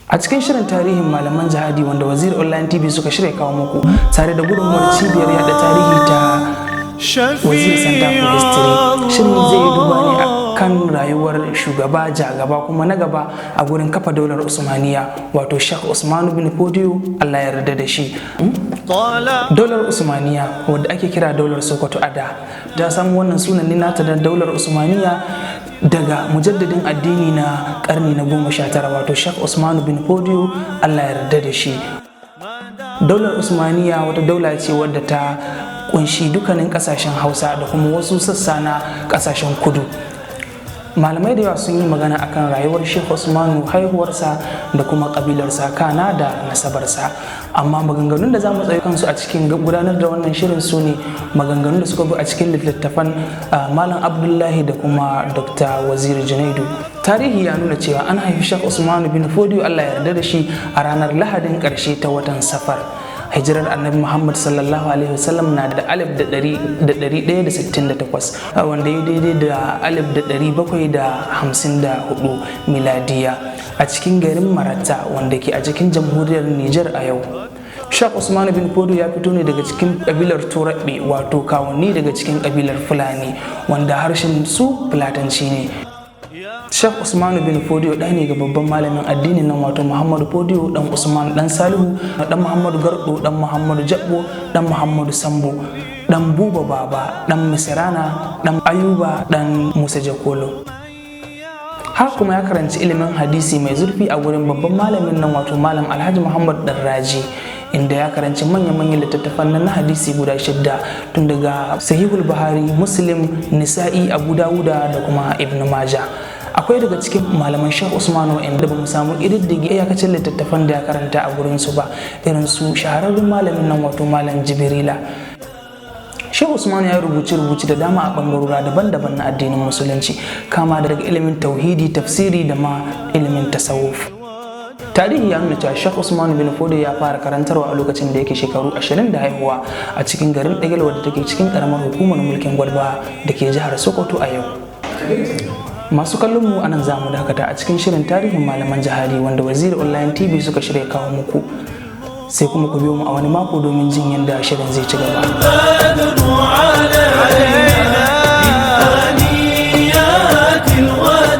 A cikin shirin tarihin malaman jihadi wanda Waziri Online TV suka shirya kawo muku tare da gudunmuwar cibiyar yada tarihi ta Waziri Center for History, shirin zai yi duba ne a kan rayuwar shugaba, jagaba kuma na gaba a gurin kafa daular Usmaniya, wato Sheikh Usmanu bin Fodiyo, Allah ya yarda da shi. Daular Usmaniya, wadda ake kira daular Sokoto a da, ta samu wannan sunan ne nata da daular Usmaniya daga mujaddadin addini na karni na 19, wato Sheikh Usmanu bin Fodiyo, Allah ya yarda da shi. Daular Usmaniya wata daula ce wadda ta kunshi dukkanin kasashen Hausa da kuma wasu sassa na kasashen kudu. Malamai da yawa sun yi magana akan rayuwar Sheikh Usmanu, haihuwarsa da kuma kabilarsa, kana da nasabarsa. Amma maganganun da za mu tsaye kansu a cikin gudanar da wannan shirin su ne maganganun da suka bi a cikin littattafan Malam Abdullahi da kuma Dr. Waziri Junaidu. Tarihi ya nuna cewa an haifi Sheikh Usmanu bin Fodiyo, Allah ya yarda da shi, a ranar Lahadin ƙarshe ta watan Safar, hijirar Annabi Muhammad sallallahu alaihi wasallam na da 1168, wanda ya daidai da 1754 miladiya, a cikin garin Maratta wanda ke a cikin jamhuriyar Nijar a yau. Sheikh Usman bin Fodo ya fito ne daga cikin kabilar Turabe, wato kawunni daga cikin kabilar Fulani wanda harshen su Fulatanci ne. Sheikh Usmanu bin Fodiyo ɗa ne ga babban malamin addinin nan, wato Muhammadu Fodiyo dan Usman dan Salihu dan Muhammadu Gardo dan Muhammadu Jabbo dan Muhammadu Sambo dan Buba Baba dan Misirana dan Ayuba dan Musa Jakolo. Har kuma ya karanci ilimin hadisi mai zurfi a gurin babban malamin nan, wato Malam Alhaji Muhammad Darraji, inda ya karanci manya-manyan littattafan nan na hadisi guda shidda, tun daga Sahihul Buhari, Muslim, Nisa'i, Abu Dawuda da kuma Ibn Majah. Akwai daga cikin malaman Sheikh Usman wa'anda ba mu samu ƙididdige iyakacin littattafan da ya karanta a gurin su ba, irin su shahararrun malamin nan, wato Malam Jibrila. Sheikh Usman ya rubuce rubuce da dama a bangarora daban-daban na addinin Musulunci, kama daga ilimin tauhidi, tafsiri da ma ilimin tasawuf. Tarihi ya nuna cewa Sheikh Usman bin Fodio ya fara karantarwa a lokacin da yake shekaru 20 da haihuwa a cikin garin Dagel, wadda take cikin karamar hukumar mulkin Gwalba da ke jihar Sokoto a yau. Masu kallon mu, anan za mu dakata a cikin shirin tarihin malaman jihadi wanda Waziri Online TV suka shirya kawo muku. Sai kuma ku biyo mu a wani mako domin jin yadda shirin zai ci gaba. البدر علينا.